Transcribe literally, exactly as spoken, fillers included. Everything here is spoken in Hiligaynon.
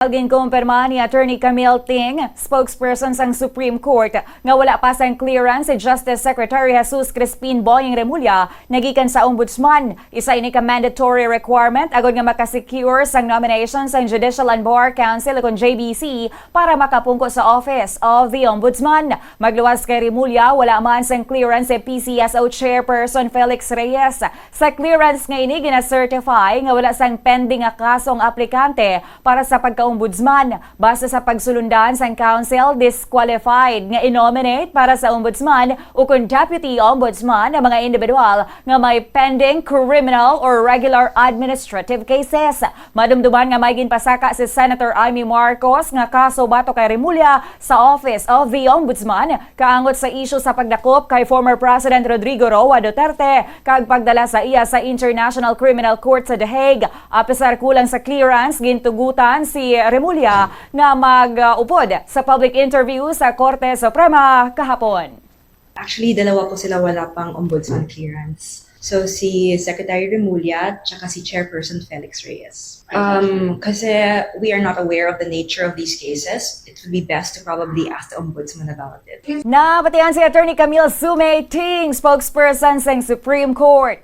Ginkumpirma ni Attorney Camille Ting, spokesperson sang Supreme Court, nga wala pa sang clearance si Justice Secretary Jesus Crispin Boying Remulla nagikan sa Ombudsman. Isa ini ka mandatory requirement agod nga makasecure sang nomination sang Judicial and Bar Council, kon J B C, para makapungko sa Office of the Ombudsman. Magluwas kay Remulla, wala man sang clearance si P C S O Chairperson Felix Reyes. Sa clearance nga ini, gina-certify nga wala sang pending nga kaso ang aplikante para sa pagka-ombudsman. Basta sa pagsulundan sang council, disqualified nga i-nominate para sa ombudsman ukon deputy ombudsman ang mga individual nga may pending criminal or regular administrative cases. Madumduman nga may ginpasaka si Senator Imee Marcos nga kaso batok kay Remulla sa Office of the Ombudsman, kaangot sa isyu sa pagdakop kay former President Rodrigo Roa Duterte kag pagdala sa iya sa International Criminal Court sa The Hague. Apisar kulang sa clearance, gintugutan si Remulla nga mag-upod sa public interview sa Korte Suprema kahapon. Actually, dalawa po sila wala pang ombudsman clearance. So, si Secretary Remulla tsaka si Chairperson Felix Reyes. Um, kasi we are not aware of the nature of these cases, it would be best to probably ask the ombudsman about it. Nabatian si Attorney Camille Sumay Ting, spokesperson sang Supreme Court.